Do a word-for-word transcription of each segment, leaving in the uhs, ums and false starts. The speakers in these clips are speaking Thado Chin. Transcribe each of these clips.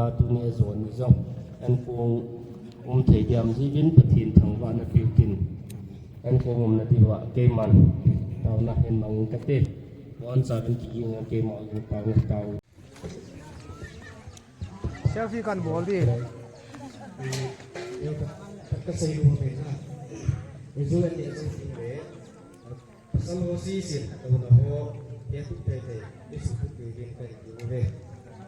Tuni a jong ni jong, ankong um thei diam jiuvin Pathen thangvahna peutin. Ankong umna diuva keiman taona hin mangin kate. Bonchauvin kiging a keima jong taona tao. Selfie kan bol di. Ka sei lou ve na. Visual ni a sei lou ve. Pasal ho si sin, taona ho, ya tu pe pe, ni su tu pe din pe tu ve.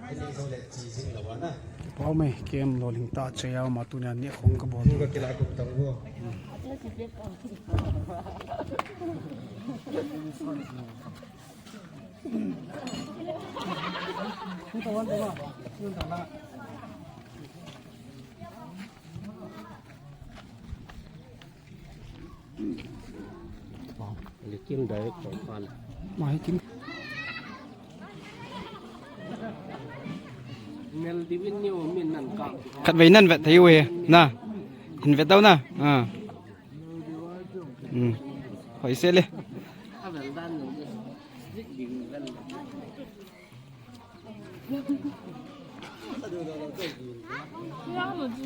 Ni so le chi sin la wa na. Pau me, kem lo ling ta che ya ma tu nya ni khong ka bol. Tu ka kila ku tang vo. Likim dai ko pan. Mai kim. Mel divin ni o min nan ka. Khatvei nan vet thei u he. Na. Hin vet tau na. Ah. Hmm. Hoi se le.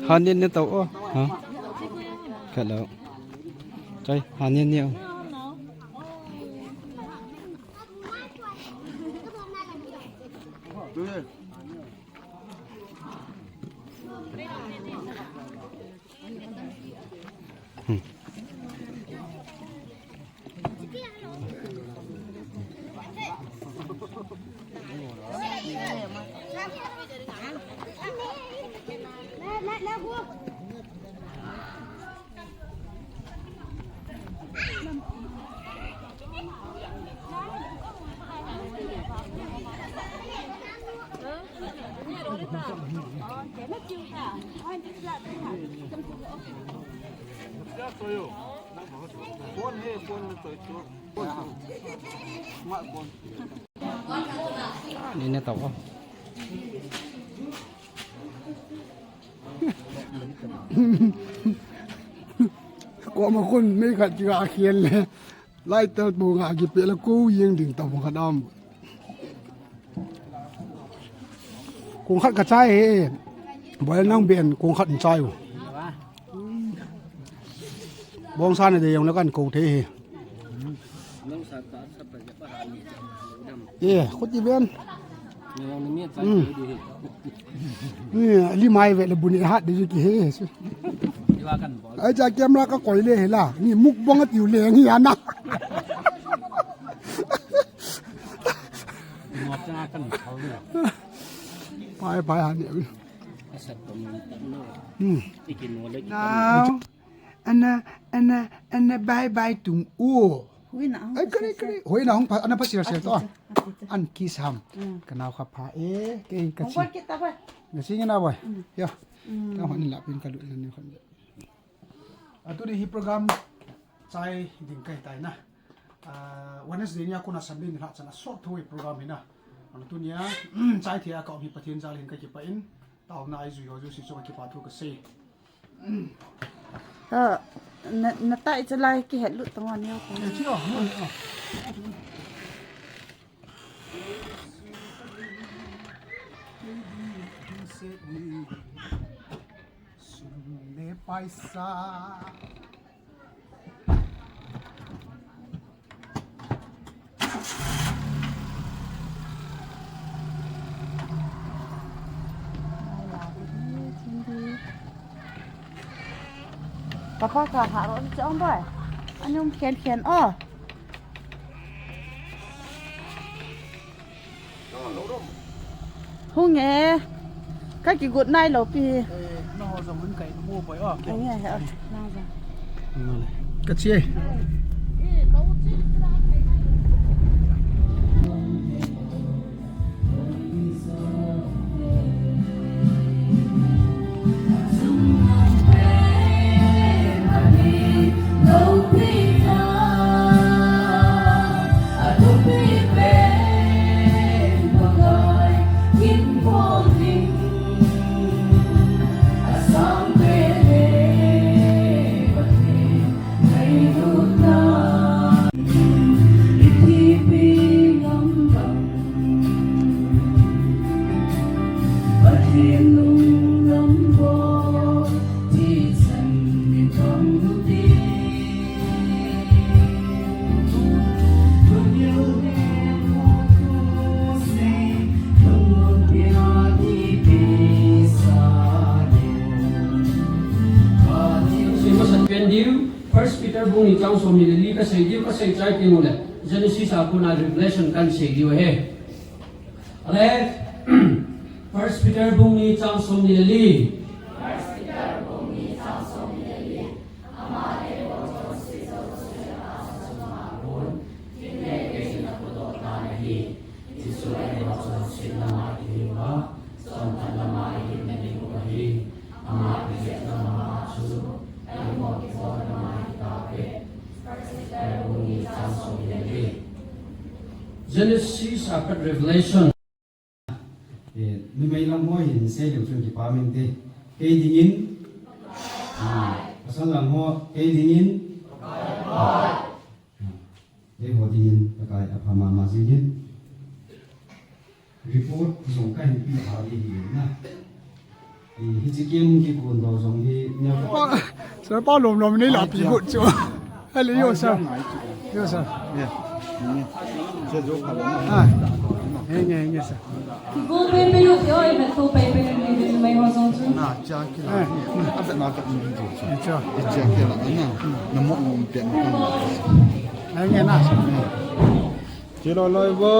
Hanin ne tau o. Ha. Hello. Chai, hanin ne o. Hmm. Ni ne tau ko. Ko ma kun me khat ki ga khian le. Lai tel bu nga ki pe le ko yeng ding tau khat am. Kong khat ka chai he. Boi nang ben kong khat chai u. Bong sa na de yong le kan ko the he. Eh, khut i ben. Ni li mai ve le bu ni hat de ki he. Ai cha camera ka koi le he la. Ni mukbang a tiu le ni ana. Pai pai ha ni. Hmm. Now. Ana, ana, ana, bye bye tung u. Hui na hung. Ai, kare, kare. Hui na hung pa, ana pa sira sira to. An kiss ham. Ka nau kha pha e, ke ka chi. Hung kit ta ba. Nga si nga na ba. Yo. Ka hon la pin ka lu na ni hon. Atu ni hi program chai ding kai tai na. Ah, Wednesday ni a kona Sunday ni la chan a sot thoi program hi na. Atu ni a chai thia ka um hi Pathen jal hin ka ki pa in. Taona ai jui ho ju si chu ka ki pa thu ka sei. Ha, na, na tai cha lai ki het lut tong ani ko. Sum le paisa. Papa ka ha ro ni chong boy. Ani um khen khen o. Hung e. Ka ki good night lo pi. Eh, no ho jong hun kai mo boy o. Ai nge he o. Nang jong. Ka chi e. Chang som ni le li kasei diu, kasei chai teng uleh Genesis a kona Revelation kahin sei diu ahi. Ale, First Peter bung ni chang som ni le li. Genesis apat Revelation. Eh, numei lam ho hin sei leu chun kipa min te. Kei dingin. Ah, pasal lam ho, kei dingin. Ah, kei ho dingin, Pakai apha mama jingin. Report jong kahin pe tha ding ahi na. Eh, hiche kin kikon doh jong hi, neo. Pa, sir, pa lom lom nei la pi hot chu. Hello, yo, sir. Yo, sir. Yeah. Che jo kha lo na. Ah. Henge, henge, sir. Go pe pe lo, yo, ibe to pe pe ni ni mai ho jong chu. Na, cha ki la. Eh. A be na ka ni jo chu. Cha. Cha ki la na. Na mo mo pe na. Henge na, sir. Che lo lo bo.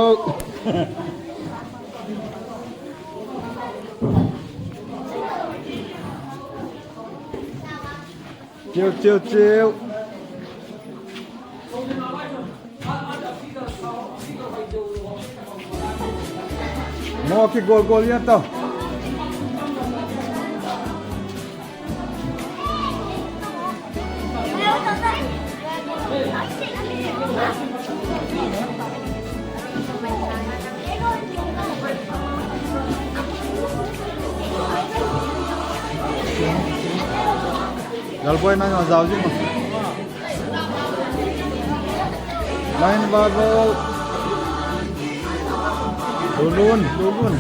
Chiu, chiu, chiu. Mo kigol gol yan to. Galboi nang jao jing mo. Line ba go. Lulun, lulun.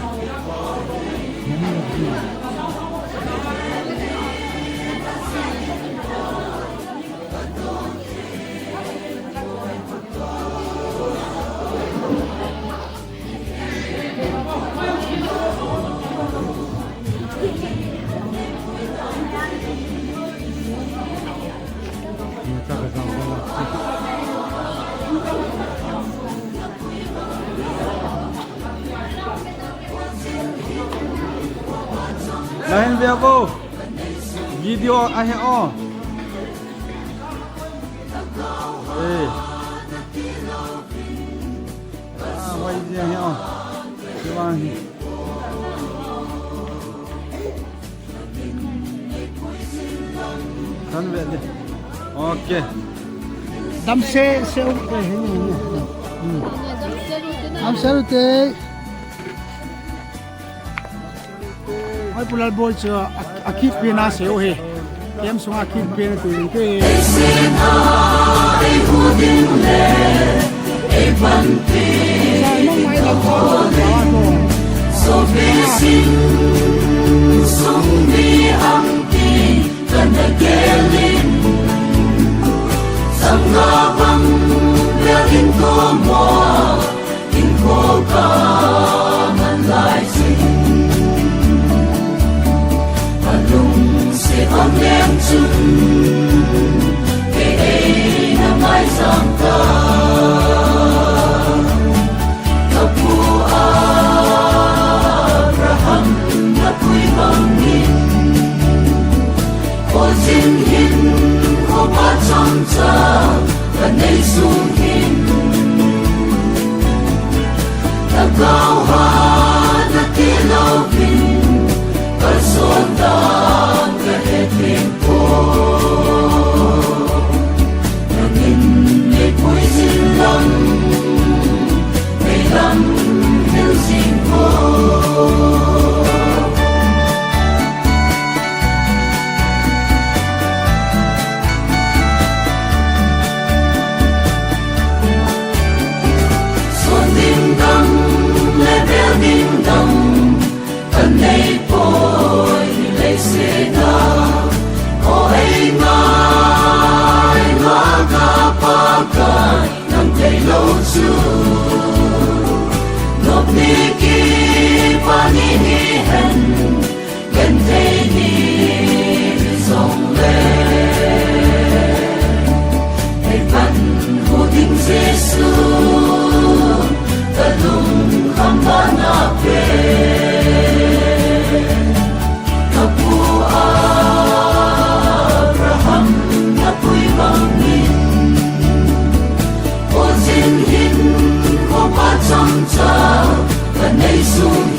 Lain bia bo. Video ahi o. Eh. Ah, wai dia ahi o. Siwa hi. Kan ve de. Okay. Dam se, se u te he ni. Hmm. Dam se u te. Ai, Pu Lalboi chu a, a kit pen a se u he. Kem sunga kit pen tu te. Jesu, kalungkham bana pe, kapu Abraham, napui bangin, ojin hin, kopa chomcha, kanei sung